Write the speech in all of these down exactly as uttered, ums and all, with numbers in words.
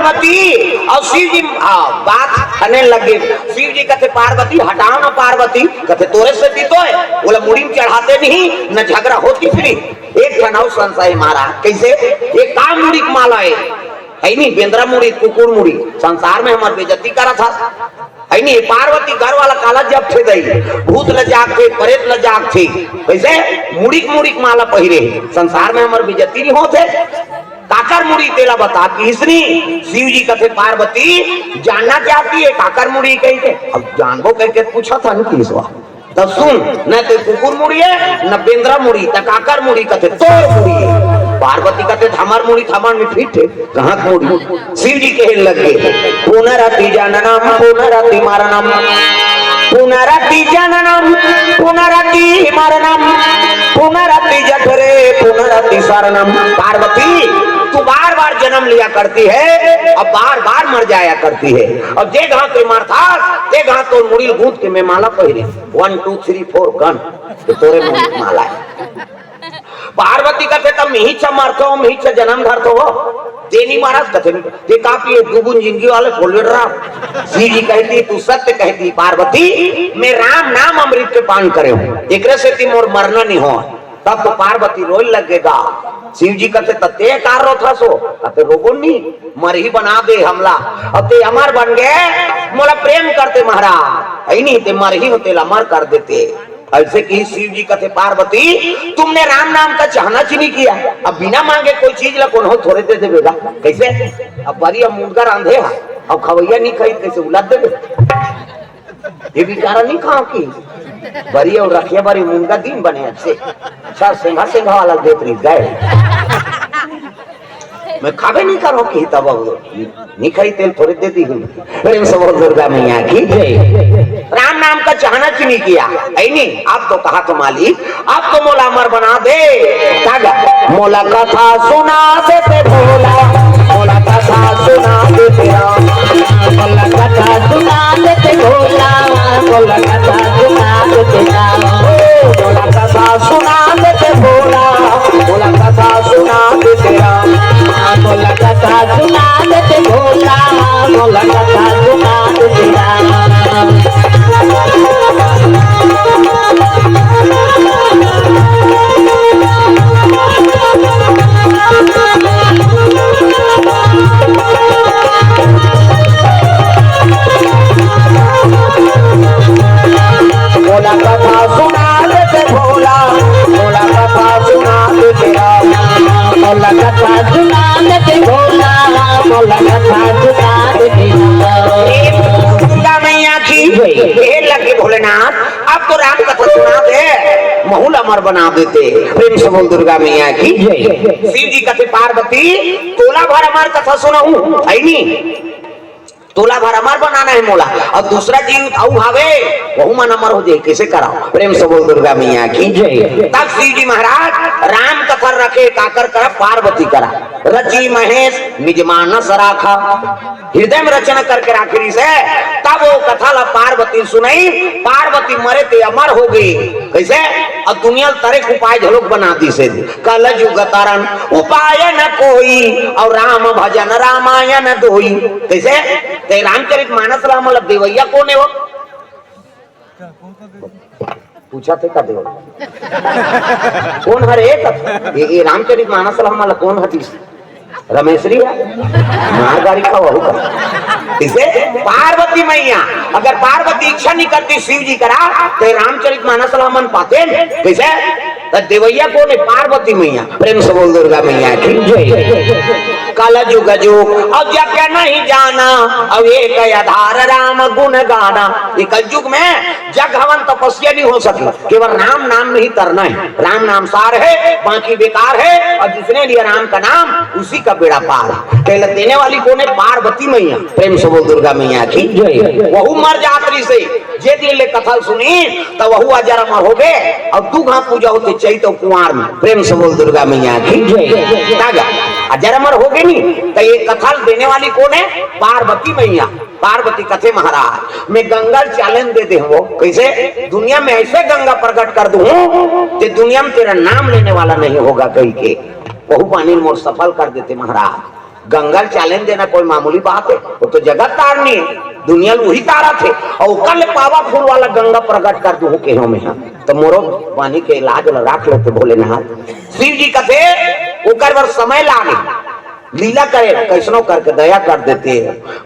पार्वती अउ शिव जी, हाँ, बात खने लगे। शिव जी कथे, "पार्वती, हटाव ना पार्वती।" कथे, "तोरे सेती तो हे, ओला मुड़ी में चढ़ाते नहीं, न झगरा होती फिरी।" एक ठन अउ संशय मारा, कइसे? "ये का मुड़ी के माला हे? हे नहीं, बेंदरा मुड़ी, कुकुर मुड़ी, संसार में हमर बेइज्जती करत हस, हे नहीं?" पार्वती घर वाला काला जपथे दई, भूत ल जागथे, परेत ल जागथे, कइसे? मुड़ी के, मुड़ी के माला पहिरे हे, संसार में हमर बेइज्जती नहीं होत हे। काकर मुड़ी तेला बता, किसनी? शिव जी कथे, "पार्वती, जानना चाहती है काकर मुड़ी?" कहिके। अब जानबो कहिके पूछत हन किसवा। त सुन, न तो कुकुर मुड़ी हे, न बेंदरा मुड़ी, त काकर मुड़ी? कथे, "तोर मुड़ी हे।" पार्वती कथे, "हमर मुड़ी, हमर में फिट हे, कहाँ के मुड़ी?" शिव जी कहे लगे, "पुनरपि जननम पुनरपि मरणम, पुनरपि जननम पुनरपि मरणम, पुनरपि जठरे पुनरपि शरणम।" पार्वती, तू बार बार जन्म लिया करती है, अब बार बार मर जाया करती है। अब जे घात रे मरथास, ते घात तोर मुड़ी ल गूंथ के मैं माला पहिरे। One, two, three, four, gun। तो तोरे मुड़ी के माला हे। पार्वती कथे, "तब मिही छ मरथो, मिही छ जन्म धरथो हो। ते नहीं मरस?" कथे, "नहीं।" "ते का पिए, दू बूंद जिंदगी वाले खोलवेट रहा।" शिव जी कहती, "तू सत्य कहती पार्वती, मैं राम नाम अमृत के पान करे हूँ, एकरे सेती मोर मरना नहीं हो।" तब तो पार्वती रोए लगेगा। शिव जी कथे, "त ते कार रोथस हो?" कथे, "रोबो नहीं, मरही बना दे हमला। अब ते अमर बन गए, मोला प्रेम करते महाराज, हे नहीं, ते मरही हो, तेला अमर कर देते।" ऐसे कि शिव जी कथे, "पार्वती, तुमने राम नाम का चाहना च नहीं किया।" अब बिना मांगे कोई चीज ला कोनो थोरे दे देबे गा, कइसे? अब बरी अब मुनगा रांधे हा, अब खवैया नहीं खाई, कइसे उलद देबे? ये बेचारा नहीं खाओ कि बरी अउ रखिया बरी मुनगा दिन बने अच्छे, अच्छा सेंगा सेंगा वाला देत रही गए। मैं खाबे नहीं करो कि तब अब नहीं खाई तेल थोरे दे दी हूँ। प्रेम से बोल दुर्गा मैया की जय। राम नाम का चाहना च नहीं किया, हे नहीं? अब तो कहा तो मालिक, अब तो मोला अमर बना दे। का गा? मोला कथा सुना देते भोला, मोला कथा सुना देते राम, मोला कथा सुना देते भोला, मोला कथा सुना देते राम, मोला कथा सुना देते भोला, मोला कथा सुना देते राम, मोला कथा सुना देते भोला, मोला कथा सुना देते राम। मोला कथा सुना देते भोला, मोला कथा सुना देते राम, मोला कथा सुना देते भोला, मोला कथा सुना देते राम। दुर्गा मैया की जय। हे लगे भोलेनाथ, अब तो राम कथा सुना दे, महू ल अमर बना देते। प्रेम से बोल दुर्गा मैया की जय। शिव जी कथे, "पार्वती, तोला भर अमर कथा सुनाहूं, हे नहीं? तोला भर अमर बनाना हे मोला, अउ दूसरा जीव अउ हावे, वहू मन अमर हो जाही, कइसे कराओ?" प्रेम से बोल दुर्गा मैया की जय। तब शिव जी महाराज राम कथा रखे काकर करा? पार्वती करा। रचि महेश निज मानस राखा, हृदय में रचना करके राखे रहिसे, तब वो कथा ला पार्वती सुनई। पार्वती मरे ते अमर हो गई। कइसे? अउ दुनिया ल तरे के उपाय घलोक बना दिसे। कलजुग तरन उपाय न कोई, अउ राम भजन रामायण दोई। कइसे? ते रामचरित मानस ला हमला देवइया कोन हे वो? पूछा थे का देवइया? कोन हरे? ये, ये रामचरित मानस ला हमला कोन हतीस? रमेशरी हे? मार गाड़ी खावहू का? कइसे? पार्वती मैया। अगर पार्वती इच्छा नहीं करती शिव जी करा, तो ये रामचरित मानस ला हमन पाते? कइसे? त देवइया कोन हे? पार्वती मैया। प्रेम से बोल दुर्गा मैया की जय। कलजुग जोग अउ जग नहीं जाना, अउ एक आधार राम गुण गाना। ये कलयुग में जग हवन तपस्या नहीं हो सके, केवल राम नाम में ही तरना है। राम नाम सार है, बाकी बेकार है, और जिसने लिया राम का नाम उसी का बेड़ा पार है। तेला देने वाली कोन हे? पार्वती मैया। प्रेम से बोल दुर्गा मैया की जय। वहू मर जात रहिसे, जे दिन ले कथा सुनी, त वहू अजर अमर होगे। अउ दू घांव पूजा होथे चैत अउ कुंवार में। प्रेम से बोल दुर्गा मैया की जय। का गा? अजर अमर होगे नहीं, त ये कथा देने वाली कोन हे? पार्वती मैया। पार्वती कथे महाराज, मैं गंगा ल challenge दे दे हंव वो। कइसे? दुनिया में ऐसे गंगा प्रकट कर दूं कि दुनिया में तेरा नाम लेने वाला नहीं होगा कहिके। वहू पानी मोर सफल कर देते महाराज। गंगा ल challenge देना कोई मामूली बात हे? वो तो जगत तारनी हे, दुनिया ल उही तारत हे। अउ ओकर ले पावरफुल वाला गंगा प्रकट कर दूहूं केहेंव मेंहा, त मोरो बानी के लाज ल राख लेते भोलेनाथ। शिव जी कथे, ओकर बर समय लागे, लीला करे, कइसनो करके दया कर देते।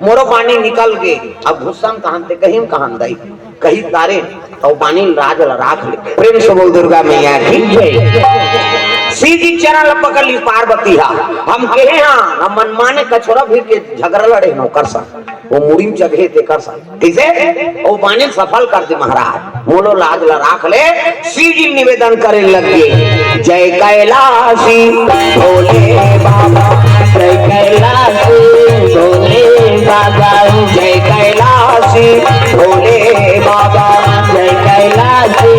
मोरो बानी निकल गे, अब गुस्सा म कहन ते कहीं कहन दई, कही तारे, अउ बानी लाज ल राख ले। प्रेम से बोल दुर्गा मैया की जय। शिव जी चरण ल पकड़ ली पार्वती हा, हम केहे हन, हम मनमाने कछोरा भिर के झगरा लड़े हन ओकर संग, वो मुड़ी म चघे तेकर संग, कइसे? वो बानी ल सफल कर दे महाराज, मोरो लाज ल राख ले। शिव जी निवेदन करे लग गे, जय कैलासी भोले बाबा, जय कैलासी भोले बाबा, जय कैलासी भोले बाबा, जय कैलासी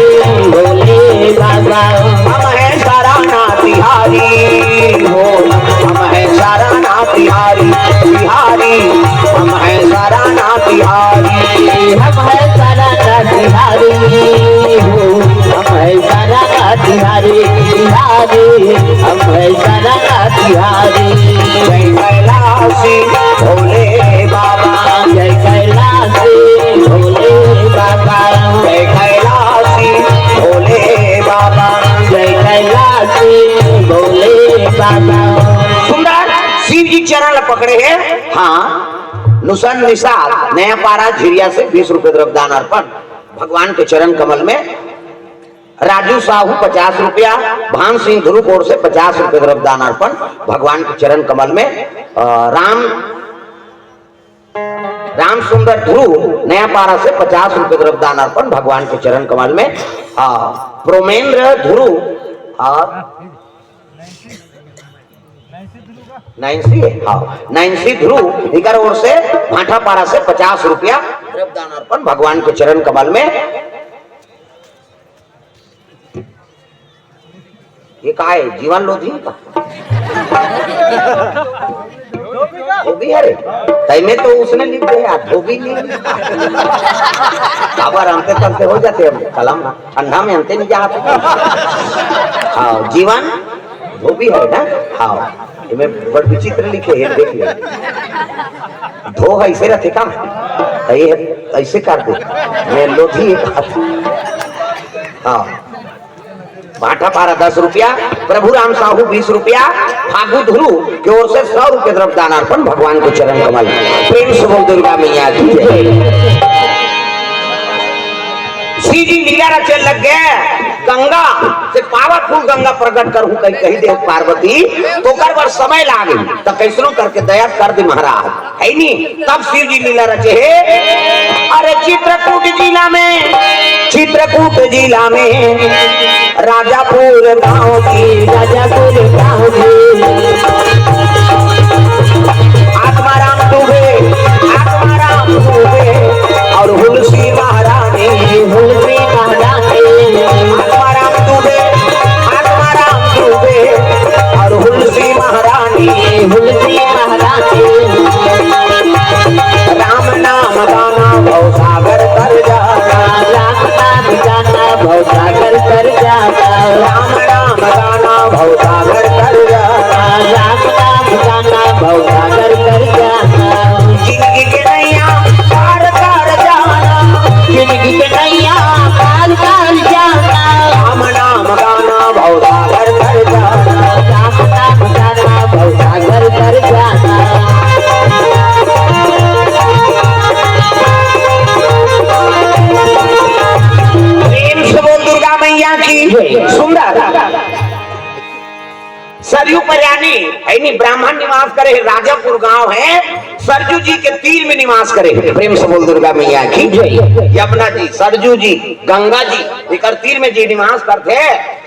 भोले बाबा। हम हैं शरणा तिहारी हो, हम हैं शरणा तिहारी, तिहारी, हम हैं शरणा तिहारी। हम हैं शरणा तिहारी हो, हम हैं शरणा तिहारी, तिहारी, हम हैं शरणा तिहारी। जय कैलासी भोले बाबा, जय कैलासी भोले बाबा, जय कैलासी भोले बाबा, जय कैलासी भोले बाबा। सुंदर शिव जी चरण ल पकड़े हे। हाँ, नुसन निषाद नया पारा झिरिया से बीस रुपए द्रव्य दान अर्पण भगवान के चरण कमल में। राजू साहू पचास रुपया, भान सिंह ध्रुव ओर से पचास रुपए द्रव्य दान अर्पण भगवान के चरण कमल में। अ, राम, राम सुंदर ध्रुव नया पारा से पचास रुपए द्रव्य दान अर्पण भगवान के चरण कमल में। अ, प्रोमेंद्र ध्रुव, अ, नैन्सी, हाँ, नैन्सी ध्रुव, इकर ओर से भाटापारा से पचास रुपया द्रव्य दान अर्पण भगवान के चरण कमल में। ये का हे, जीवन लोधी का? धोबी हे रे, तई में तो उसने लिख दे यार, धोबी नहीं लिखा। काबर अंते तंते हो जाते हैं, कलम ठंडा में अंते नहीं जाते। हाँ, जीवन धोबी हे ना? हाँ, एमे बड़ विचित्र लिखे हे, देख ले। धो हे, अइसे रथे का? त ये अइसे कर दे। ये लोधी हे। हाँ। भाटापारा दस रुपया, प्रभुराम साहू बीस रुपया, फागू ध्रुव के ओर से सौ रुपया द्रव्य दान अर्पण भगवान के चरण कमल। प्रेम से बोल दुर्गा मैया की जय। शिव जी लीला रचे लग गे, गंगा से powerful गंगा प्रकट करहूं कहि, कहि दे पार्वती, त ओकर बर समय लागे, त कइसनो करके दया कर दे महाराज, हे नी? तब शिव जी लीला रचे हे। अरे चित्रकूट जिला में, चित्रकूट जिला में राजापुर गांव की, राजापुर गांव की। आत्माराम दुबे, आत्माराम दुबे और हुलसी महारानी, हुलसी महारानी। आत्माराम दुबे, आत्माराम दुबे और हुलसी महारानी, हुलसी महारानी। राम नाम गाना भवसागर तर जाना, राम नाम गाना भवसागर तर जाना। राम नाम गाना भवसागर तर जाना, राम नाम गाना भवसागर तर जाना। जिंदगी के नैया पार कर जाना, जिंदगी के नैया पार कर जाना। राम नाम गाना भवसागर तर जाना, राम नाम गाना भवसागर तर जाना। प्रेम से बोल दुर्गा मैया की। सुंदर। सरयू पर यानी हे नी, ब्राह्मण निवास करे हे, राजापुर गांव हे, सरजू जी के तीर में निवास करे हे। प्रेम से बोल दुर्गा मैया की जय। यमुना जी, सरजू जी, गंगा जी, इकर तीर में जी निवास करथे,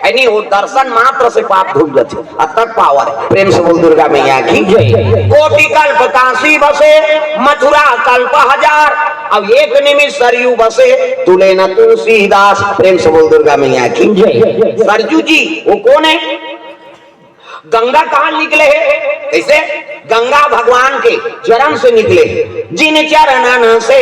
हे नी, वो दर्शन मात्र से पाप धुल जाथे, अतक power हे। प्रेम से बोल दुर्गा मैया की जय। कोटि कल्प काशी बसे, मथुरा कल्प हजार, अब एक निमिष सरयू बसे, तुले न तुलसीदास। प्रेम से बोल दुर्गा मैया की जय। सरजू जी वो कोन हे? गंगा कहां निकले हे? कइसे? गंगा भगवान के चरण से निकले, जिन चरणन से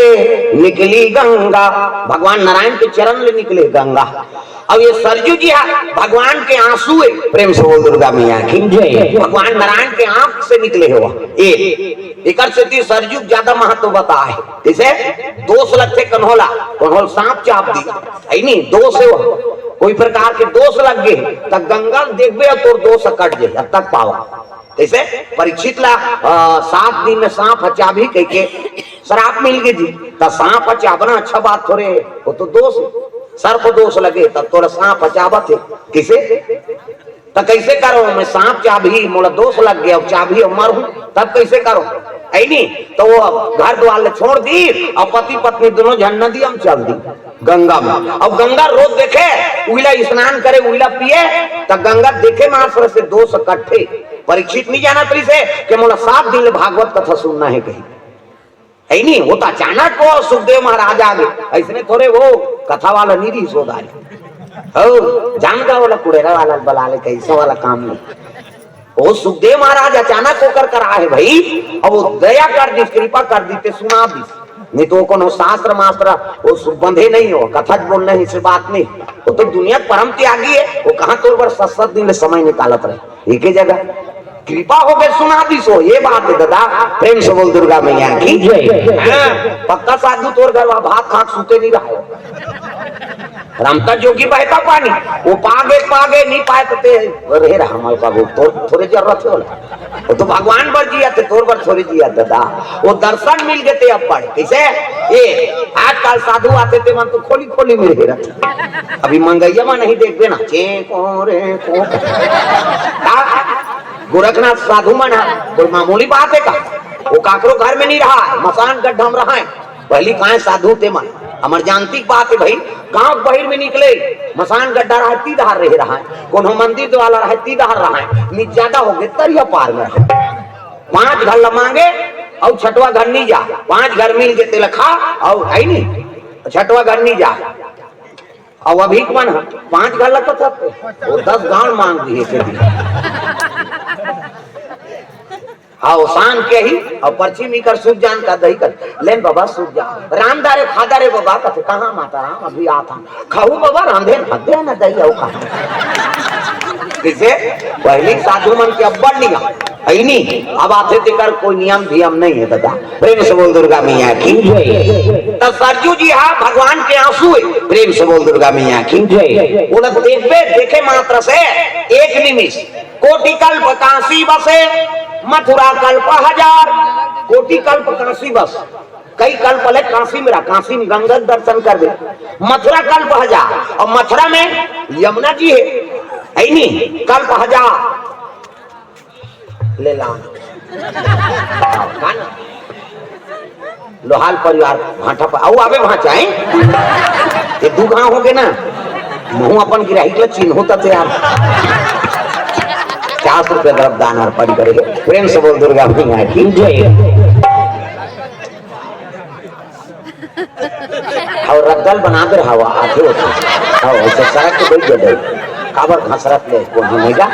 निकली गंगा। भगवान नारायण के चरण ले निकले गंगा। अब ये सरजू जी हा भगवान के आंसू है। प्रेम से बोल दुर्गा मैया की जय। भगवान नारायण के आंख से निकले हो ये। एकर सेती सरजू के ज्यादा महत्व बता है। जैसे दोष लगथे कन्होला, कन्होल सांप चाप दी, है नी, दोष है वो। कोई प्रकार के दोष लग गए त गंगा देखबे अउ तोर दोष कट जाए, अब तक पावा। जैसे परीक्षित ला, अ, सात दिन में सांप ह चाबही कह के श्राप मिल गए जी। त सांप ह चाबना अच्छा बात थोरे, वो तो दोष है। सर्प दोष लगे, तब तोला सांप ह चाबत है। किसे? त कैसे करो? मैं सांप चाबही, मोला दोष लग गया, अब चाबही अब मरहूं, तब कैसे करो? है नी? तो वो घर द्वार ले छोड़ दी और पति पत्नी दोनों झन नदी में चल दी, गंगा में। अब गंगा रोज देखे, उइला स्नान करे, उइला पिए, त गंगा देखे मात्र से दोष कट्ठे। परीक्षित नहीं जानत रहिसे कि मोला सात दिन ले भागवत कथा सुनना है कहीं। है नी? वो तो अचानक वो सुखदेव महाराज आ गए, ऐसने थोरे वो कथा वाला नहीं रही सोदारी। हो, जान का वाला कुड़ेरा वाला बला ले, कैसे वाला काम नहीं। वो सुखदेव महाराज अचानक होकर कर आए भाई, अब वो दया कर दी, कृपा कर दी, ते सुना दी। नहीं तो कोनो शास्त्र मास्त्र वो सु-, बंधे नहीं हो, कथा बोलने ही से बात नहीं। वो तो दुनिया परम त्यागी है, वो कहाँ तोर बर सत सत दिन ले समय निकालत रहे एक ही जगह। कृपा हो गए, सुना दी सो, ये बात है दादा। प्रेम से बोल दुर्गा मैया की जय। हाँ, पक्का साधु तोर घर वहाँ भात खा के सूते नहीं रहा। रमता जोगी बहता पानी, वो पागे, पागे, नहीं पाए तो ते रहे रहा, हमाल का वो तो थोड़े जरूरत है बोला। वो तो भगवान बर जिया थे, तोर बर थोड़े जिया दादा। वो दर्शन मिल गए थे अब बड़े। कैसे? ये आजकल साधु आते थे, मन तो खोली खोली में रहे रहते। अभी मंगैया में नहीं देखबे ना, चे को रे को। का? गोरखनाथ साधु मन है, कोई मामूली बात है का? वो काकरो घर में नहीं रहा है, मसान गड्ढा में रहा है। पहली काहे साधु ते मन, हमर जानती के बात है भाई, गांव के बहिर में निकले, मसान गड्ढा रहा है, ती धार रहे रहा है, कोनो मंदिर वाला रहा है, ती धार रहा है, नी ज्यादा हो गए, तरिया पार में रहा। पांच घर ला मांगे, और छठवा घर नहीं जा, पांच घर मिल के तेला खा, और है नहीं, छठवा घर नहीं जा। और अभी के मन ह, पांच घर ला तो सब, वो दस गांव मांग दिए के दिन। हाँ, वो शान के ही, और पर्ची में कर सूझ जान का दही कर, लेन बाबा सूझ जा। राम दारे खा दारे बाबा कथे, कहाँ माता राम, अभी आता। खाऊ बाबा रांधे न हद्दे न दही, और कहाँ। किसे? पहली साधु मन के अब्बड़ नियम, है नी? अब आथे तेकर कोई नियम धियम नहीं है दादा। प्रेम से बोल दुर्गा मैया की जय। तो सरजू जी हा भगवान के आंसू है। प्रेम से बोल दुर्गा मैया की जय। बोला देखबे, देखे मात्र से एक निमिष, कोटि कल्प काशी बसे, मथुरा कल्प हजार। कोटि कल्प काशी बस, कई कल्प ले काशी में रहा, काशी में गंगा के दर्शन कर दे। मथुरा कल्प हजार, और मथुरा में यमुना जी है, है नी? कल्प हजार ले लान। हाँ, का ना? लोहाल परिवार भांटा पर, आऊ आबे भांचा, हैं? ये दू घाव हो गए ना, महू अपन गिराही के चिन्हो त तैयार। पचास रुपया द्रव्य दान अर्पण करे। प्रेम से बोल दुर्गा मैया की जय। और रद्दल बना दे हवा, आथे होथे। और ऐसे सड़क के बैठ जाते। काबर घसरत ले, कोन हो नहीं जा?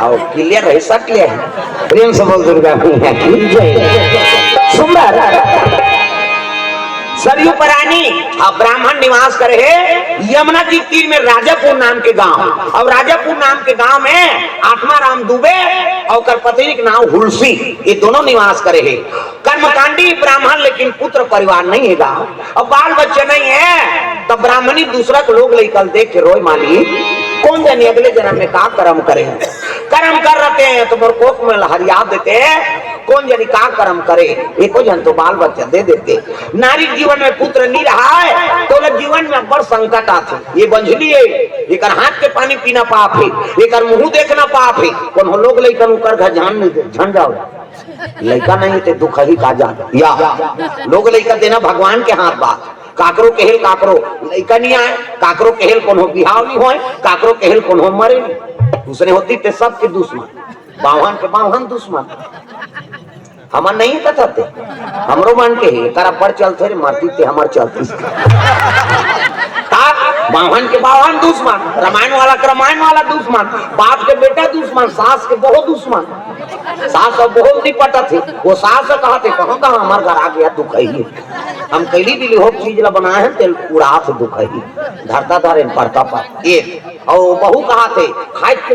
और clear रही, सट ले। प्रेम से बोल दुर्गा मैया की जय। सुंदर। सरयू परानी, अब ब्राह्मण निवास करे है यमुना जी तीर में राजापुर नाम के गांव। और राजापुर नाम के गांव में आत्माराम दुबे और ओकर पत्नी के नाम हुलसी, ये दोनों निवास करे है। कर्मकांडी ब्राह्मण, लेकिन पुत्र परिवार नहीं है गांव। अब बाल बच्चे नहीं है, तब ब्राह्मणी दूसरा के लोग लइका ल देख के रोए, माली, कोन जनी अगले जन्म में का कर्म करे? कर्म कर रहते हैं तो मोर कोख में लहरिया देते, कोन जनी का कर्म करे, एको झन तो बाल बच्चा दे देते। नारी के जीवन में पुत्र नहीं रहा है तो ओला जीवन में बड़ संकट आथे। ये बंझली है, एकर हाथ के पानी पीना पाप है, एकर मुंह देखना पाप है। कोनो लोग लइकन ओकर घर झन नहीं दे, झन जाओ। लइका नहीं ते दुख ही का जान। या लोग लइका देना भगवान के हाथ बा। काकरो केहेल काकरो लइका नहीं आए, काकरो केहेल कोनो बिहाव नहीं होए, काकरो केहेल कोनो मरे नहीं। उसने होती ते सबके दुश्मन, बावन के बावन दुश्मन। हमर नहीं कथते, हमरो मन के है, एकर अब्बड़ चलथे रे, मरती ते हमर चलती। का? बावन के बावन दुश्मन, रामायण वाला के रामायण वाला दुश्मन, बाप के बेटा दुश्मन, सास के बहुत दुश्मन। सास अब बहुत नहीं पटत हे। वो सास से कहत हे, "कहाँ कहाँ हमार घर आ गया दुखही। हम कैली बिली हो चीज ला बनाए हैं, तेल उड़ात दुखही।" धरता धरे पड़ता पर एक। और बहू कहत हे, "खाए के